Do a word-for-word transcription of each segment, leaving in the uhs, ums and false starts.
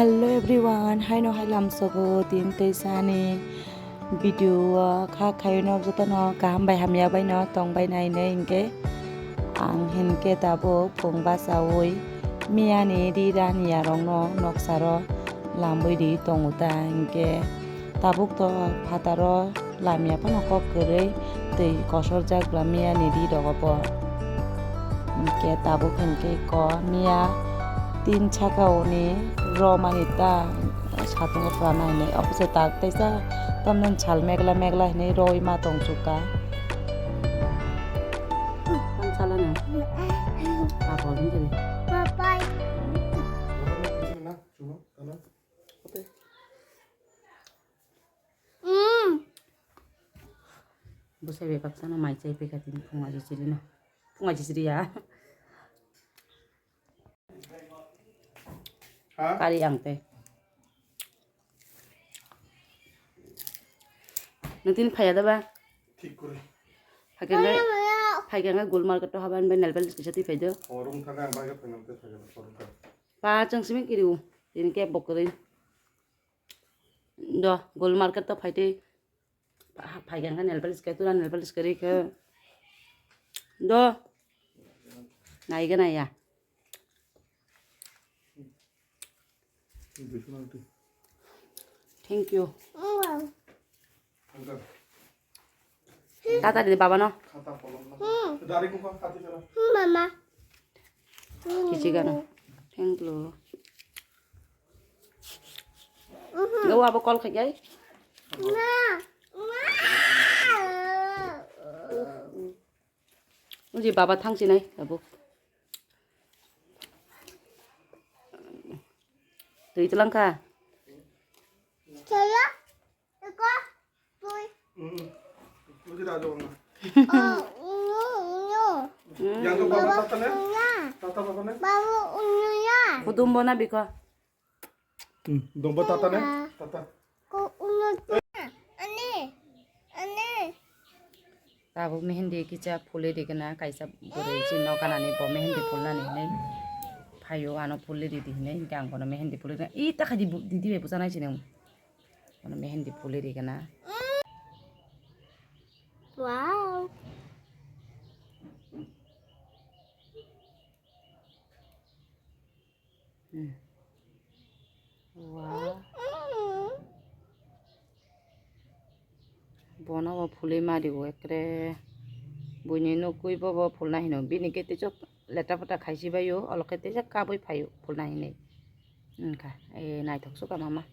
Hello everyone, haino hai lamsogo din tei sani video o kha khaino jotono kaham bai hamya baino tong bai nai hinwi hinkhe ang hinkhe tabuk phung bachaui miyani ri rani yarokno noksaro lambui ri tongo ta hinkhe tabuk to phataro lamya phano kok kwrwi twi kosorjak bwla miyani ri rogo bo. Hinkhe tabuk hinkhe ko miya tin saka oni romani ta satungo pura nainai. Obo se tak teisa tamni sal megla megla hinwi roi ma tong sukha. Tam sala na. Apol ni jeni. Papai. Mm. Bwsai bai baksa no mai chai phaikha tini phunga chichiri no. Phunga chichiri ya. Ha? Kari ang tei. Nung tini phaiya da ba? Thik kore. Phaikha ngai, phaikha ngai gul market to haban bai nail polish kisa twi phai do. Forum thang ang bai phai nang te phai do forum thang. Pa chang simi kiri u. Tini ke bokori. Do, gul market to phai tei. Phaikha khe nail polish khe tura nail polish kwrwi khe. Do. Naiga naiya. Thank you. Tata di baba no. Mama. Kichi gano. Thank you. Gawa abo call khai. Uji baba thang sinai abo. Twi tlang kha. Chalo. Eko. Twi. Yang tu baba tata ne? Tata baba ne? Baba unu ya. Kudum bona biko. Hmm, dongbo tata ne? Tata. Ko uno tu. Ani. Ani. Tabuk mehendi kisa phulwi rigwna kaisa bwrwi chini nok ganani bo mehendi phulnani hinwi phaio ano phulwi ridi hinwi hinkhe ang bono mehendi phulwi rigwna. Ih, ta khaidi bu-, didi bai bwchanai chini. Bono mehendi phulwi rigwna. Wow. Hmm. Wow. Bono bo phulwi mari o ekre. Buini nukui bo bo phulna hino. Bini khe teisa leta pota khaisi bai o. Olo khe teisa kabui phai o phulna hinwi. Wngkha. E naithok sukha mama.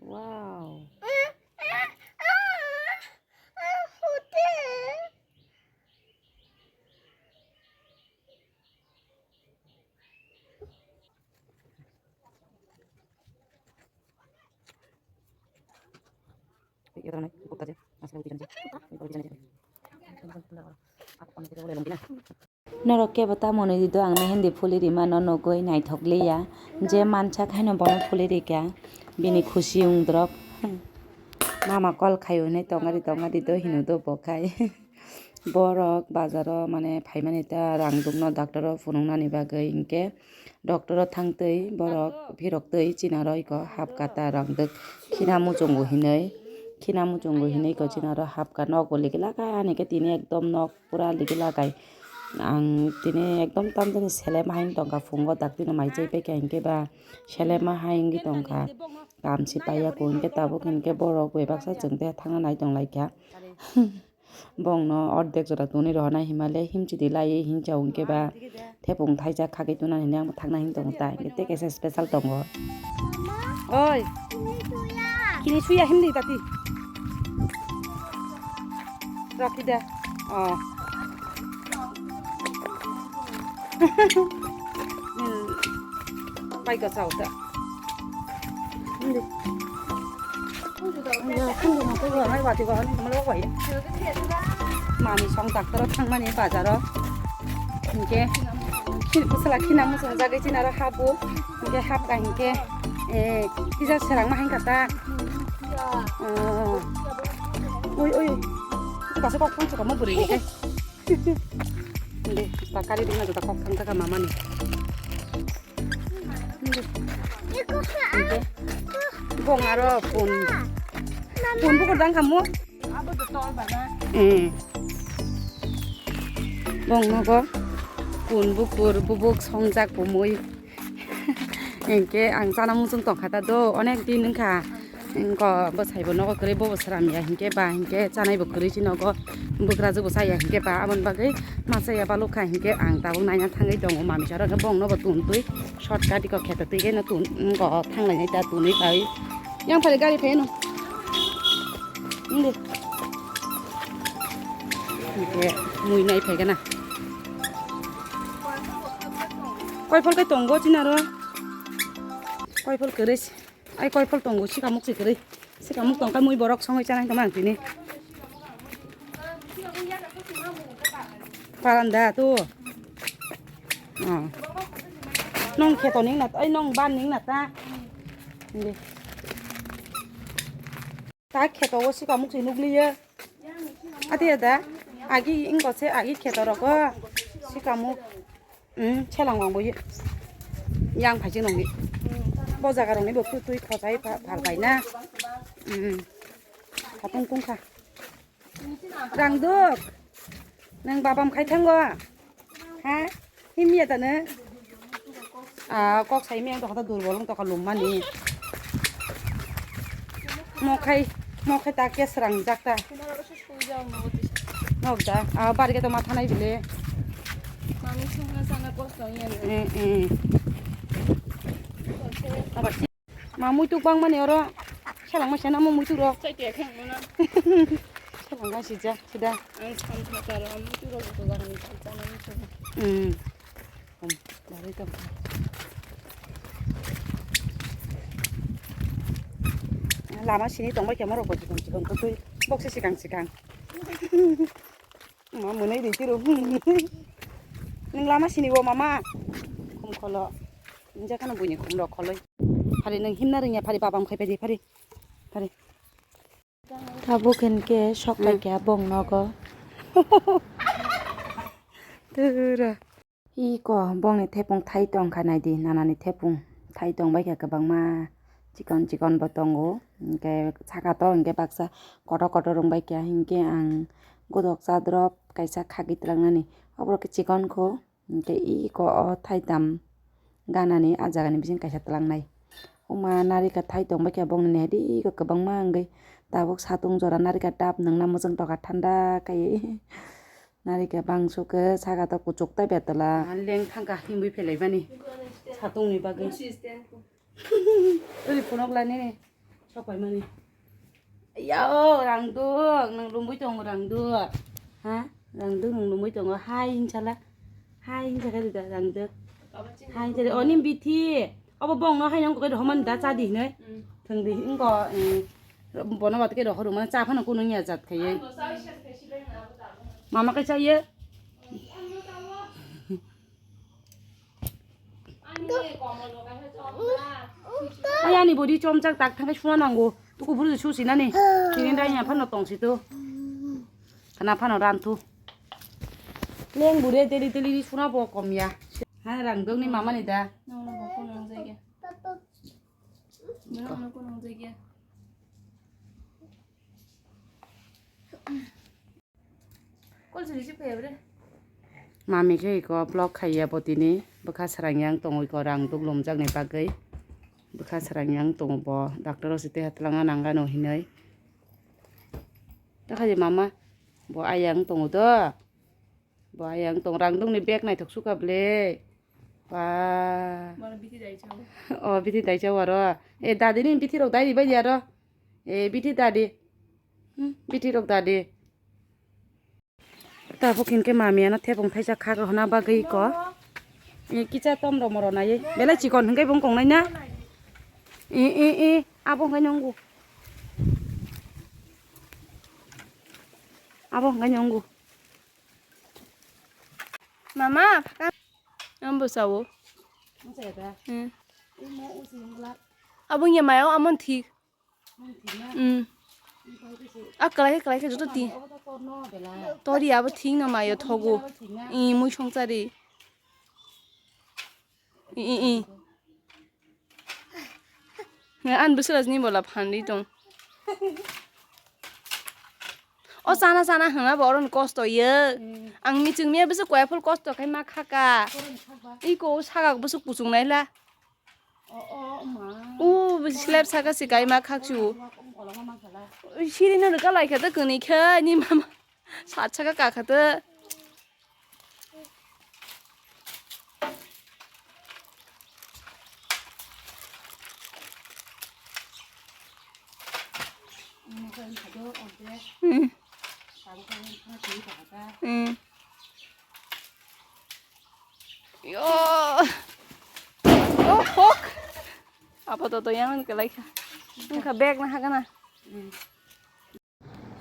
Wow. Norok kebo tamo nwi di do ang mehendi phuli rima no nugwi naithok liya je mansak haino bono phuli rikha bini khusi wng drop. Mama call khaio hinwi tongari tongari do hino do bo khai. Borok bazaro mane phaimani ta rang dukno doctor o phunuknani bagwi hinkhe doctor o thangtwi borok phirok twi chini aro iko hapkha ta rang duk khina muchungo hinwi khina muchungo hinwi iko chini aro hapkha nok bo ligilaka ani khe tini ekdom nok. Pura ligi lagai. Ang tini ekdom tamjani selema hai wng tongkha phungo daktino mai chai paikha hinkhe ba selema hai wngwi tongkha. Kam se paiya kho hinkhe tabuk hinkhe borok bai baksa chwng tei thangna nai tong laikha. Bongno ordek jora tonwi rohornai hinmale himchidi laiwi hinjao hinkhe ba thepung thaijak khagwi tuna hinwi ang thangna hin tongo ta hinkhe tei kaisa special tongo. Oi. Kini suya hindi tati. Rakhi de. Oh. Hmm. Pai ka chau ta. Hindi. Mami song doctor o thangmani bazaro. Hinkhe bwsala khina muchung jagwi chini aro habu. Hinkhe hapkha hinkhe, eh, kisa serang ma hinkha ta. Oh. Oi, oi. Pasal kok pun suka mau beri deh. Ini tak kali dengan sudah kok tangga sama mama nih. Ini. Ini. Bong aro pun. Pun buku dang kamu. Eh. Bong nogo. Pun bukur bubuk songjak bumui. Hinkhe ang chana muchung tongkha ta do, onek din wngkha. Wngkha bwsai bo nogo kwrwi, bo bo sram ya hinkhe ba hinkhe chanai bo kwrwi si nogo, bwkrajwk bo chaya hinkhe ba, aboni bagwi ma chaya balukha hinkhe ang tabuk naina thangwi tongo. Mami saro khe bongno bo tun twi shortcut iko kheto twi khe no tun wngkha, thanglai nai ta tunwi kai. Yang phari gari phai no. Hindi. Hinkhe mui nai phai gana. Koi phol kai tongo chinaro. Koi phol kwrwi. Ai koi phol tongo, sikamuk si kwrwi. Sikamuk tongkha mui borok songwi chanai tongma ang tini. Paranda tu. Oh. Nong kheto ning na, ai nong ban ning na ta. Hindi. Ta kheto o sikamuk si nukliya. Ati ada. Agi ingko se agi kheto rogo. Sikamuk. Hmm, chelang wang bo ye. Yang phai jeng nong ni. Bo jaga rong ni bo twi twi khosai pha-, phal bai na. Hmm. Khatung tung kha. Rang duk. Nang babam khai thango. Ha? Himya tane? Ah, kok sai miyang tokha ta durbol wng tokha lummani. Mokhai, mokhai ta ke srangjak ta. Nok da, ah, barge to matha nai bile. Mami songna sana kosto ya. Eh, eh. Abar si-, ma muituk bang mani oro. Salang ma sana mo muituk rok. Sai te khang mana. Salang ga sija, sida. Ang sam thakar, muituk rok to jagan ni sana muituk. Hmm. Kom, dari kom. Lama sini tongbai khe morok bo chikon chikon twi bokse sikang sikang. Ma mwnai di tiro. Nwng lama sini bo mama. Khum kholo. Inja kana buini khum rok kholoi. Phari nwng himna rwngya phari babam khai phari phari. Phari. Tabuk hinkhe sok pai khe bong nogo. Tura. Iko bongni thepung thai tongkha naidi, nanani thepung thai tongbaikha kwbangma chikon chikon bo tongo, hinkhe saka to hinkhe baksa kotor kotor wngbaikha, hinkhe ang godok cha drop kaisa khagwi twlangnani, oborok khe chikon kho, hinkhe iko o thaitam ganani ah jagani bising kaisa twlangnai. Oma narika thai tongbaikha bongni nehdi iko kwbangma wngwi, tabuk satung jora narika dap nwngna mwchang tongkha thanda kaiwi. Narikhe bangso khe saka to kuchuk ta betala. Leng thangkha himwi phelaimani satungni bagwi. Uri phunuk lanini sokpaimani. Yao, Rangduk, nwng lumwi tongo, Rangduk. Ha? Rangduk, nwng lumwi tongo. Hai, hinsala. Hai, hinsakhe rida, Rangduk. Hai, hinsakhe. Oni bithi. Obo bongno haino wngkha khe rohormani da cha di hinwi. Thwng di wngkha, eh, bono watwi khe rohor rwmani cha phano kunu wngya jat khaiwi. Mama khe chaiyo. Ayani body chomchak tak thangkhe suna nango. Tuku buru susi nani. Tini dai ya phano tongsi to. Kana phano ran thu. Leng bure teli teli suna bo komya. Ha Rangdukni mamani da. Nono bo kunung jagya. Nono kunung jagya. Mami khe iko vlog khaiya bo tini bwkha srang yang tongo iko Rangduk lumjakni bagwi bwkha srang yang tongo bo doctor o se teha twlangna nangano hinwi. Takhaji mama bo ayang tongo do. Bo ayang tong Rangdukni bag naithok sukha ble. Ba. Mano bithi dai chao. O bithi dai chao aro. E dadi ni bithi rok dai ribai di aro. E bithi dadi. Hmm, bithi rok dadi. Tabuk hinkhe mami ano thepung thaisa khak rwna bagwi ko. E kicha tom romo rwnai. Belai chikon hinkhe bung kongnai na. E e e abo hinkhe nungo. Abo hinkhe nungo. Mama, phaka. Ang bwsao. Hmm. Abo wngya maya o amon thik. Hmm. A kwlai khe, kwlai khe joto ti. Tori abo thik no mayo thogo. I mui songchari. I, i, i. Nge an bwswk ni bola phanri tong. O chana chana hwnna bo oron kosto ye. Ang miching miya bwswk koya phul kosto khai ma khaka. Iko sagak bwswk kuchung naila. U bwswk slap saka si kai ma khakchu. Siri no rwka lai kha ta kwnwi khe ni mama. Sat saka kakha ta. Hmm. Hmm. Yo. Oh, hok. Apa toto yang kelai kha. Engkha bag na hagana.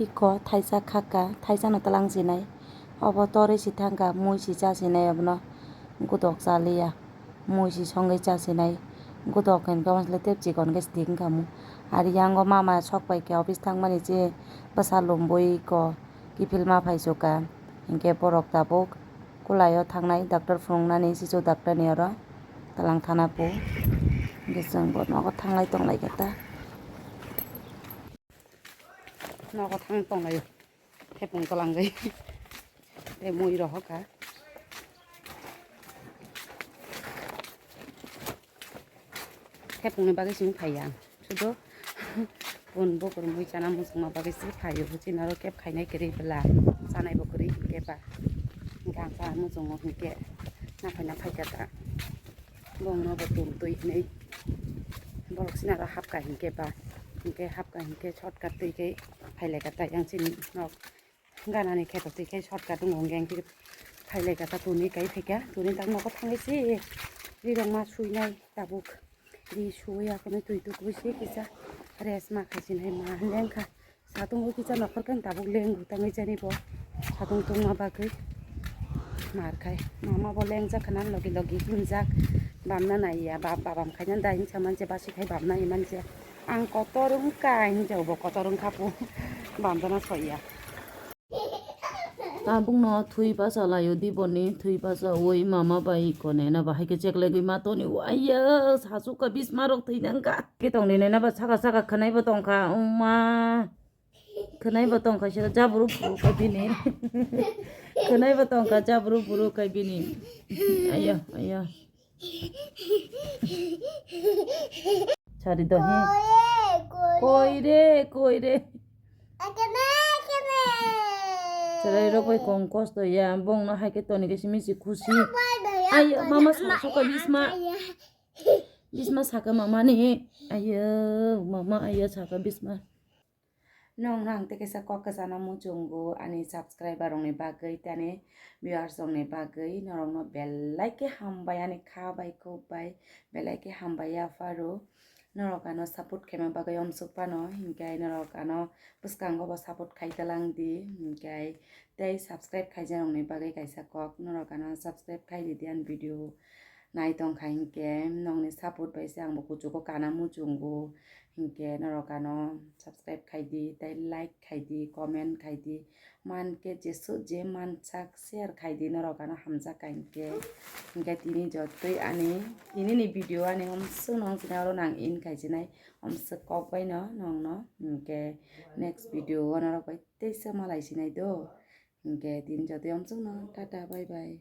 Iko thaisa khakha, thaisa no twlang sinai. Obo torwi si thangkha, mui si cha sinai obono. Godok cha liya, mui si songwi cha sinai. Godok hinkhe omo tep chikon khe sidi wngkha mu. Ari yango mama sok pai khe office thangmani je bwsa lumbui iko kiphilma phai suka. Hinkhe borok tabuk kulai o thangnai doctor phunuknani sisu doctor ni oro twlang thana pu. Hinkhe chwng bo nogo thanglai tonglai khe ta. Nogo thang tonglaio. Thepung twlangwi. Tei mui rohorkha. Thepungni bagwi simi phaiya ang. Sudo bun bukur mui chana muchungma bagwi se phaio. Chini oro keb khainai kwrwi bwla. Chanaibo kwrwi hinkhe ba. Hinkhe ang chana muchungo hinkhe. Naphai naphai kha ta. Bongno bo tum twi hinwi. Borok sini aro hapkha hinkhe ba. Hinkhe hapkha hinkhe shortcut twi khe phailai kha ta yang chini nok. Ganani kheto twi khe shortcut wngo hwnkhe ang khe phailai kha ta tuni kai phaikha. Tuni tak nogo thangwi se rirok ma suinai tabuk. Ri suwi akhornwi twi tukwi se kisa rest ma khai sinai ma lengkha. Satung o kisa nokhor khe tabuk leng tangwi jani bo. Satung tungma bagwi mar khai. Mama bo lengjak khana logi logi himjak. Bamna naiya, ba-, babam khaina dai hinsa manse basi khai bamna hi manse. Ang kotor wngkha hinsa bo kotor wngkha pu. Bamjana soiya. Tabukno thwi bacha laio diboni, thwi bacha oi mama bai kone na bahai khe cheklegwi ma toni o. Aiya, sasuka bisma rok thwi nangkha. Ke tongni nai na ba saka saka khwnai bo tongkha, o ma. Khwnai bo tongkha sira jabru buru kha bini. Khwnai bo tongkha jabru buru kha bini. Aiya, aiya. Sari do he. Koi re, koi re. Chwrai rok bai kong kosto ya, bongno hai khe toni khe simi si khusi. Ayo, mama sa suka bisma. Bisma saka mama ni. Ayo, mama ayo saka bisma. Nong nang tei kaisa kok kwchana muchungo ani subscriber rokni bagwi tei ani viewers rokni bagwi norokno belai khe hambai ani kha bai kok bai belai khe hambai ya pharo norok ano support khaima bagwi omsuk phano hinkhe norok ano bwskango bo support khai twlang di hinkhe tei subscribe khaijak rokni bagwi kaisa kok norok ano subscribe khai di di ani video nai tongkha hinkhe nokni support bai se ang bo kuchugo kana muchungo hinkhe norok ano subscribe khai di tei like khai di comment khai di man khe jesu je mansak share khai di norok ano hamjak ka hinkhe hinkhe tini jotoi ani tini ni video ani omswk nong sinai oro nang in khai sinai omswk kok bai no nong no hinkhe next video o norok bai teisa malai sinai do. Hinkhe tini jotoi omswkno tata bye bye.